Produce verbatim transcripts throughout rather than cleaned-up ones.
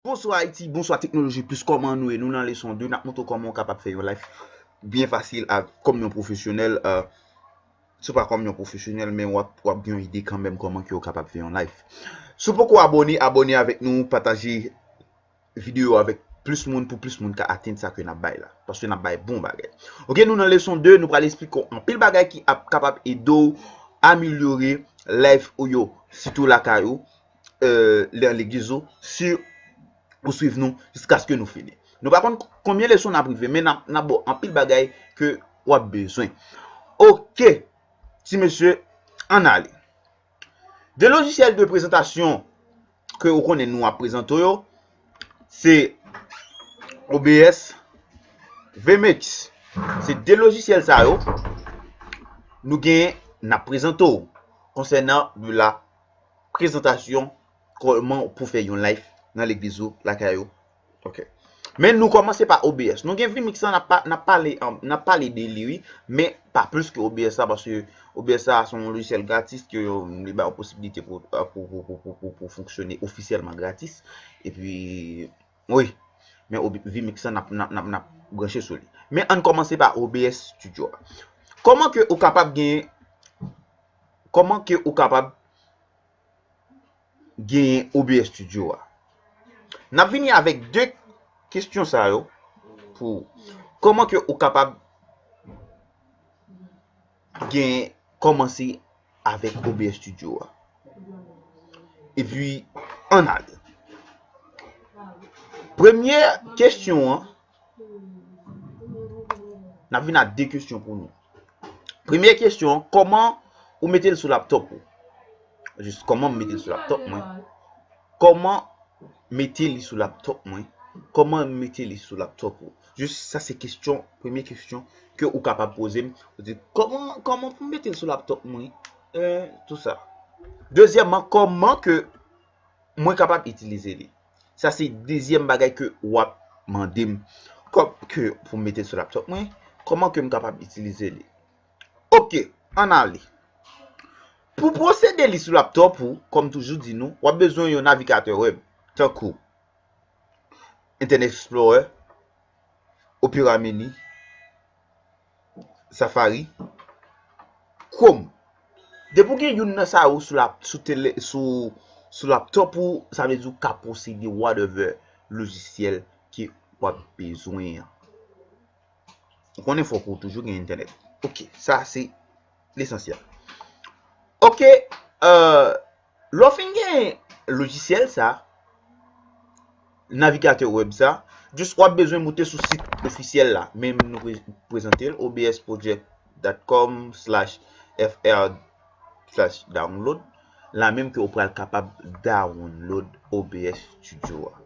Bonswa Ayiti, bonswa teknoloji plis, kòman nou ye? Nou nan leson de, n ap montre w kòman w kapab fè yon live byen fasil ak, kòm yon pwofesyonèl. Euh, si w pa kòm yon pwofesyonèl, men w ap, w ap gen yon ide kanmenm kòman ke w kapab fè yon live. Si w poko abòne, abòne avèk nou, pataje videyo avèk plis moun pou plis moun ka atenn sa ke n ap bay la. Paske n ap bay bon bagay. Ok, nou nan leson de, nou pral esplike w anpil bagay ki ap kapab ede w amelyore live ou yo, sitou lakay ou, euh, lè an legliz ou, si ou swiv nou jiskaske nou fini. Nou pa konn konbyen leson n ap rive, men n ap, n ap ba w anpil bagay ke w ap bezwen. Ok, ti mesye, ann ale. De lojisyèl de prezantasyon ke ou konnen nou ap prezante w yo, se O B S, vMix. Se de lojisyèl sa yo nou gen, n ap prezante w konsènan de la prezantasyon, kòman pou fè yon live nan legliz ou, lakay ou. Ok. Men nou kòmanse pa O B S. Nou gen vMix la, n ap pa, n ap pale, an, n ap pale de li, wi, men pa plis ke O B S la, paske O B S la se yon lojisyèl gratis ke yo, li ba w posibilite pou, pou, pou, pou, pou, pou, pou fonksyone ofisyèlman gratis. Epi, wi, men O B, vMix la, n ap, n ap, n ap, n ap branche sou li. Men ann kòmanse pa O B S Studio a. Kòman ke ou kapab gen, kòman ke ou kapab genyen O B S Studio a? N ap vini avèk de kesyon sa yo pou ou. Kòman ke ou kapab genyen, kòmanse avèk O B S Studio a? Epi, ann ale. Premye kesyon an, n ap vin ak de kesyon pou nou. Premye kesyon, kòman ou mete l sou laptop ou? Jis kòman m mete l sou laptop mwen? Kòman mete li sou laptop mwen? Kòman m mete li sou laptop ou? Jis sa se kesyon, premye kesyon ke ou kapab poze m. Ou di, kòman, kòman pou m mete l sou laptop mwen? Eh, tou sa. Dezyèmman, kòman ke mwen kapab itilize li? Sa se dezyèm bagay ke w ap mande m. Kòm ke pou m mete l sou laptop mwen, kòman ke m kapab itilize li? Ok, ann ale. Pou pwosede li sou laptop ou, kòm toujou di nou, w ap bezwen yon navigatè wèb, tankou Internet Explorer, Opera Mini, Safari, Chrome. Depi w gen youn nan sa yo sou la, sou tele, sou, sou laptop ou, sa vle di w ka posede whatever lojisyèl ke w ap bezwen an. Ou konnen fòk ou toujou gen entènèt. Ok, sa se lesansyèl. Ok, euh, lè w fin gen lojisyèl sa, navigatè wèb sa, jis w ap bezwen moute sou sit ofisyèl la. Menm nou pre-, prezante l, O B S project dot com slash F R slash download. La menm ke w pral kapab download O B S Studio a.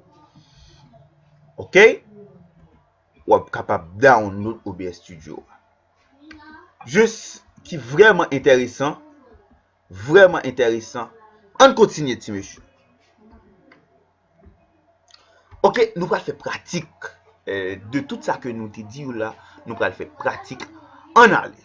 Ok? W ap kapab download O B S Studio a. Jis ki vrèman enteresan, vrèman enteresan. Ann kontinye, ti mesye. Ok, nou pral fè pratik. Eh, de tout sa ke nou te di yo la, nou pral fè pratik. Ann ale.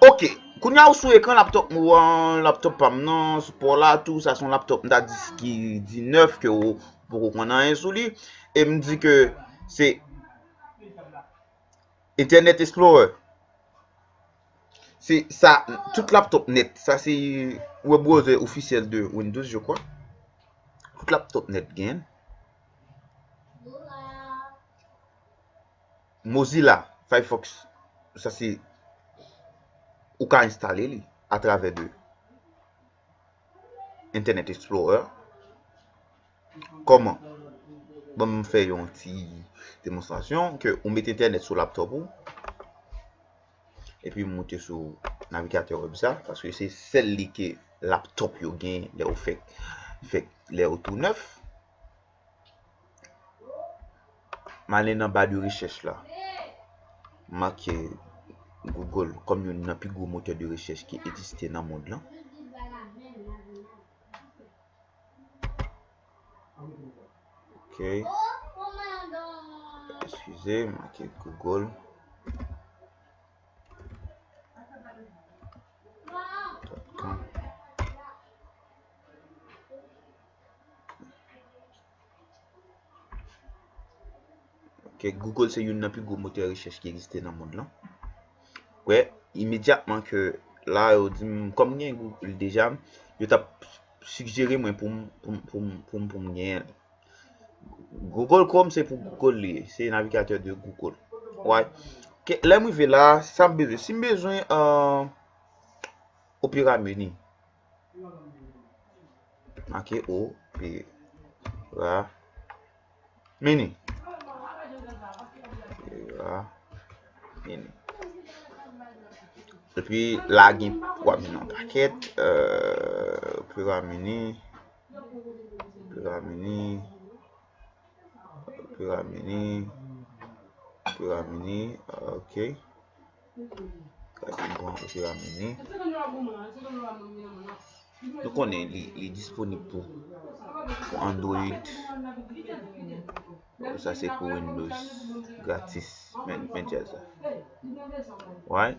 Ok, kounye a ou sou ekran laptop mwen an, laptop pa m nan, sipò la, tou sa se yon laptop m ta di ki diznèf ke ou poko konn anyen sou li. E m di ke se Internet Explorer. Se sa, tout laptop nèt. Sa se web browser ofisyèl de Windows, je crois. Tout laptop nèt gen. Mozilla Firefox, sa se, ou ka enstale li atravè de Internet Explorer. Kòman? Ban m fè yon ti demonstrasyon ke ou mete entènèt sou laptop ou, epi moute sou navigatè wèb sa, paske se sèl li ke laptop yo gen lè yo fèk, fèk, lè yo tou nèf. M ale nan ba de rechèch la. M make Google kòm youn nan pi gwo motè de rechèch ki egziste nan mond lan. Ok. Eskize, m make Google. Dot com. ke Google se youn nan pi gwo motè rechèch ki egziste nan mond lan. Wè, imedyatman ke la, yo di m, kòm m gen Google deja, yo t ap sigjere mwen pou m, pou m, pou m, pou m, pou m genyen l. Google Chrome se pou Google li ye, se navigatè de Google. Wè. Ke, lè m rive la, sa m bezwen. Si m bezwen, euh, Opera Mini, make Opera Mini. Opera Mini. Epi la gen, w ap jwenn yon pakèt, euh, Opera Mini, Opera Mini, Opera Mini, Opera Mini, ok. Gade m pran Opera Mini. Nou konnen li, li disponib tou pou Android. Sa se pou Windows. Gratis. Men, men djaz la. Wè.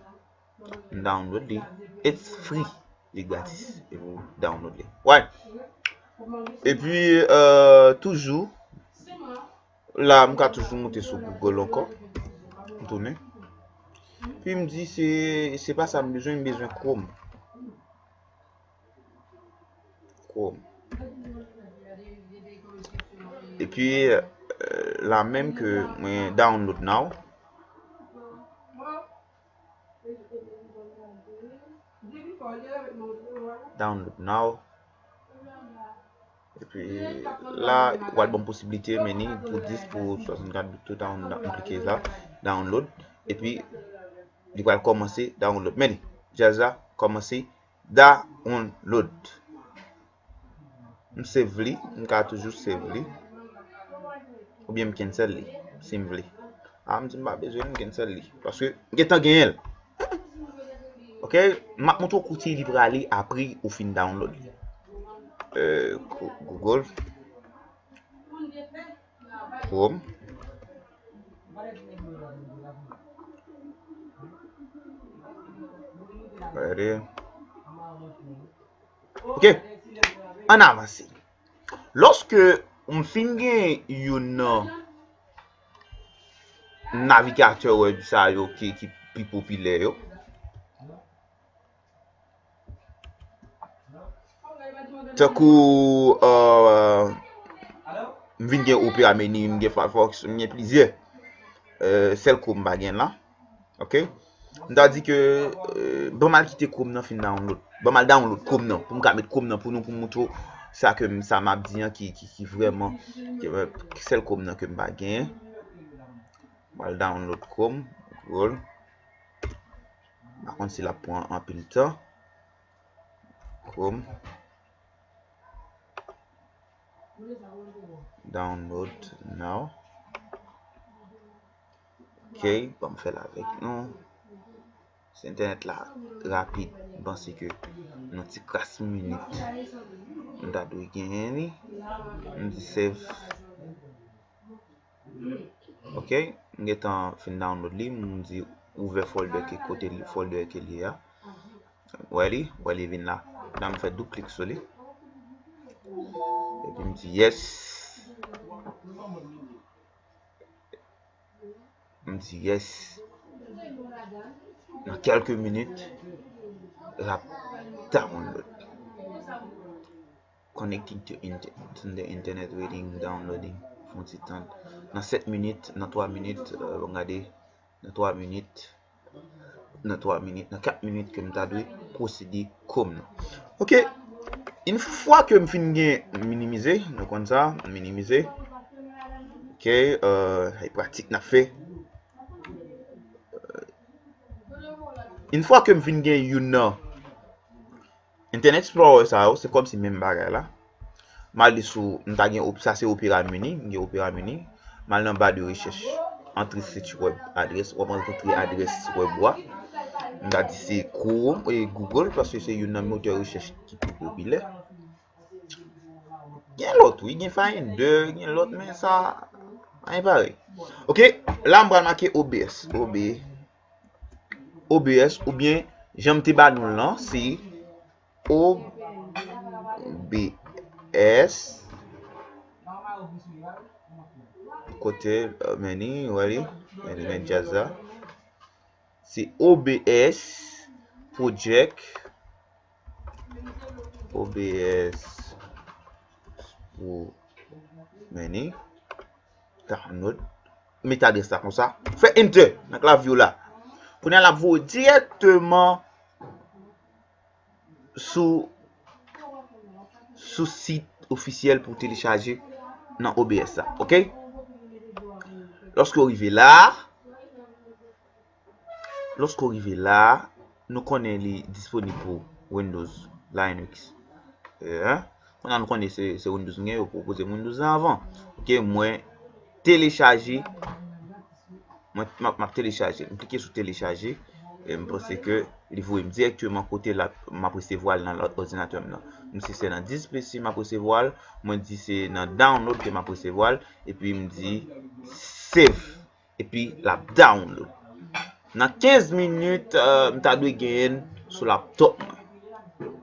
M download li. It's free. Li gratis. E pou download li. Wè. Epi, euh, toujou, la, m ka toujou moute sou Google ankò. M tounen. Pi m di se, se pa sa m bezwen, m bezwen Chrome. Chrome. Epi, euh, la menm ke mwen download now. Download now. Epi la, w al ban m posiblite, men ni pou dis, pou swasannkat, tout down, down, m klike la, download. Epi li pral kòmanse download. Men ni, djaz la kòmanse download. M save li, m ka toujou save li. Oubyen m cancel li, si m vle. A, m di m pa bezwen l, m cancel li. Paske m gentan genyen l. Ok, m ap montre w kote li prale apre ou fin download li. Euh, Google Chrome. Gade. Ok, ann avanse. Lòske m fin gen youn nan navigatè wèb sa yo ki, ki pi popilè yo, tankou, euh, m vin gen Opera Mini, m gen Firefox, m gen plizyè. Euh, sèl Chrome m pa gen la. Ok? M ta di ke, euh, ban m al kite Chrome nan fin download. Ban m al download Chrome nan, pou m ka met Chrome nan pou nou, pou m montre w sa ke m, sa m ap di an ki, ki, ki vrèman, ke, euh, sèl Chrome nan ke m pa genyen. M al download Chrome, Google. M pa konn si l ap pran anpil tan. Chrome. Download now. Ok, ban m fè l avèk nou. Si entènèt la rapid, m panse ke nan ti kras minit, m ta dwe genyen li. M di save. Ok, m gentan fin download li, m di ouvè folder ke kote li, folder ke li ye a. Wè li, wè li vin la. La m fè doub klik sou li. Epi m di yes. M di yes. Nan kèlke minit, l ap download. Connecting to inter-, to the internet, waiting, downloading. Fè yon ti tann. Nan sèt minit, nan twa minit, euh, bon, gade, nan twa minit, nan twa minit, nan kat minit ke m ta dwe posede Chrome nan. Ok. Yon fwa ke m fin gen minimize, nou konn sa, minimize. Ok, euh, e pratik n ap fè. Yon fwa ke m fin gen youn nan Internet Explorer sa yo, se kòmsi menm bagay la. M ale sou, m ta gen op-, sa se Opera Mini, m gen Opera Mini. M al nan ba de rechèch, antre sit wèb adrès, w ap antre adrès wèb ou a. M ta di se Chrome e Google, paske se youn nan motè rechèch ki pi popilè. Gen lòt, wi, gen Finder, gen lòt, men sa, anyen parèy. Ok, la m pral make O B S, O B, O B S, oubyen, jan m te ba nou l lan, se O B S. Kote, euh, men li, wè li, men li, men djaz la. Se O B S Project. O B S pou, men li. Download. Met adrès la konsa. Fè enter nan klavye w la. Kounye a l ap voye w dirèkteman sou, sou sit ofisyèl pou telechaje nan O B S la. Oke? Lòske w rive la, lòske w rive la, nou konnen li disponib pou Windows, Linux. Eh, kounye a nou konnen se, se Windows m gen, yo pwopoze m Windows la anvan. Oke, mwen telechaje, mwen, m ap, m ap telechaje. M klike sou telechaje. E m panse ke li voye m dirèkteman kote l ap, m ap resevwa l nan lòt òdinatè m nan. M si se nan dis P C m ap resevwa l, mwen di se nan download ke m ap resevwa l, epi m di save, epi l ap download. Nan kenz minit, euh, m ta dwe genyen l sou laptop mwen.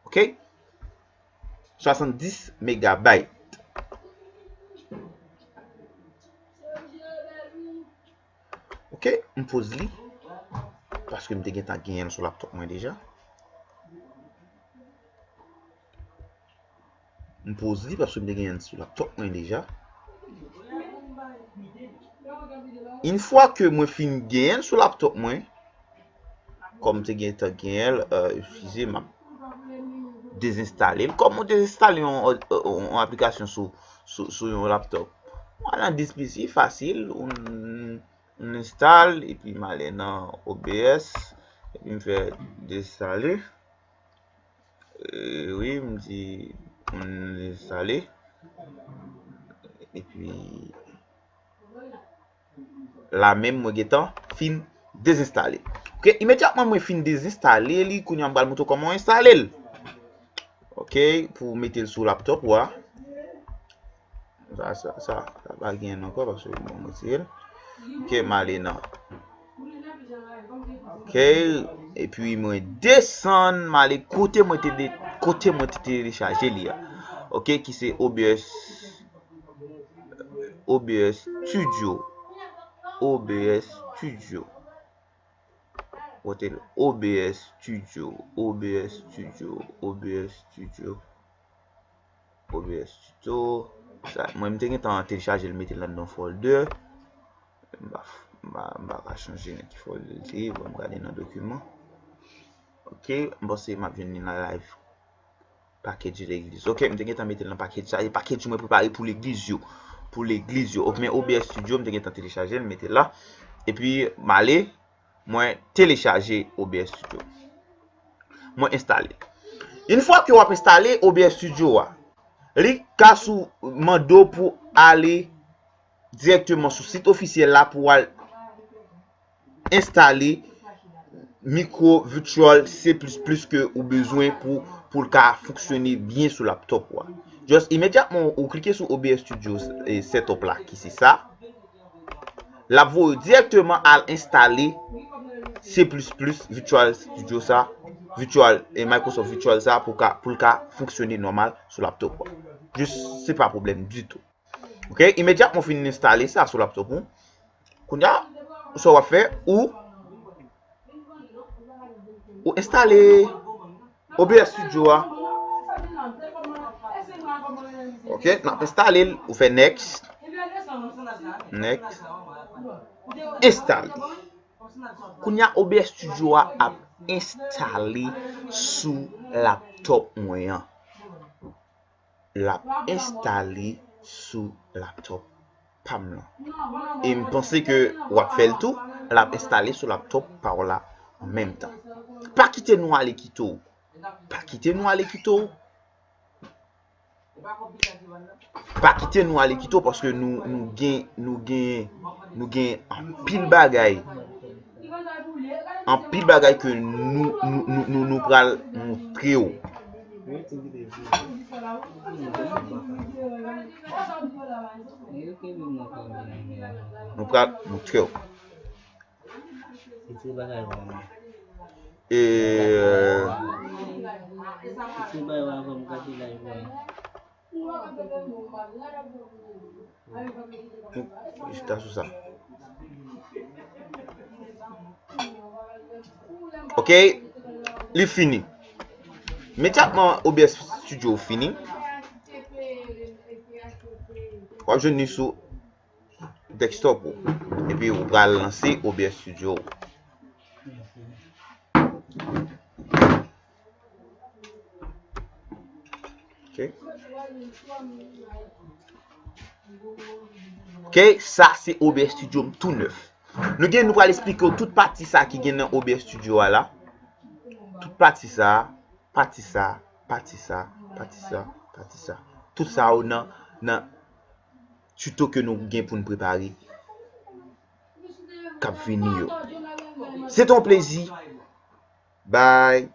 Oke? Swasanndis megabayt. Oke, m poze li. Paske m te gentan genyen l sou laptop mwen deja. M poze li paske m te genyen l sou laptop mwen deja. Yon fwa ke mwen fin genyen l sou laptop mwen, kòm m te gentan genyen l, euh, eskize, m ap dezenstale l. Kòman w dezenstale yon, yon, yon aplikasyon sou, sou, sou yon laptop? W al nan dis P C, fasil, ou, ou install, epi m ale nan O B S, epi m fè dezenstale. Euh, wi, m di, m instale. Epi, la menm, mwen gentan fin dezenstale. Oke, imedyatman mwen fin dezenstale li, kounye a m pral montre w kòman w enstale l. Oke, pou w mete l sou laptop ou a. Sa, sa, sa, sa pa gen ankò paske bon, mwen retire l. Oke, m ale nan. Oke, epi mwen desann, m ale kote mwen te de, kote mwen te telechaje li a. Oke, ki se O B S, O B S Studio. O B S Studio. Kote l? O B S Studio, O B S Studio, O B S Studio. O B S Studio. Sa, mwen, m te gentan telechaje l, mete l anndan folder. M pa, m pa, m pa ka chanje nan ki folder l te ye. Bon, m gade nan dokiman. Oke, m panse m ap jwenn li nan live package legliz. Oke, m te gentan mete l nan package sa. E package mwen prepare pou legliz yo. Pou legliz yo. Ok, men O B S Studio, m te gentan telechaje l, m mete l la. Epi, m ale, mwen telechaje O B S Studio. Mwen enstale. Yon fwa ke w ap enstale O B S Studio a, li ka sou mande w pou ale dirèkteman sou sit ofisyèl la pou w al enstale mikwo virtual C plus plus ke ou bezwen pou, pou l ka fonksyone byen sou laptop ou a. Just imedyatman ou klike sou O B S Studio, eh, Setup la, ki se sa, l ap voye w dirèkteman al enstale C plus plus Virtual Studio sa, Virtual, eh, Microsoft Virtual sa pou ka, pou l ka fonksyone nòmal sou laptop ou a. Just, se pa pwoblèm ditou. Ok, imedyatman w fin enstale sa sou laptop ou, kounye a, sa w ap fè, ou, ou enstale O B S Studio a. Ok, n ap enstale l, ou fè next. Next. Enstale. Kounye a, O B S Studio a ap enstale sou laptop mwen an. L ap enstale sou laptop pa m lan. E m panse ke w ap fè l tou, l ap enstale sou laptop pa w la an menm tan. Pa kite nou ale kite w. Pa kite nou ale kite w. Pa kite nou ale kite w paske nou, nou gen, nou gen, nou gen anpil bagay. Anpil bagay ke nou, nou, nou, nou, nou pral montre w. Nou pral montre w. E, Rezilta sou sa. Ok, li fini. Imedyatman O B S Studio fini, w ap jwenn li sou desktop ou. Epi ou pral lanse O B S Studio. Ok. Ok, sa se O B S Studio m tou nèf. Nou gen, nou pral esplike w tout pati sa ki gen nan O B S Studio a la. Tout pati sa, pati sa, pati sa, pati sa, pati sa. Tout sa yo nan, nan tuto ke nou gen pou n prepare k ap vini yo. Se te yon plezi. Bye.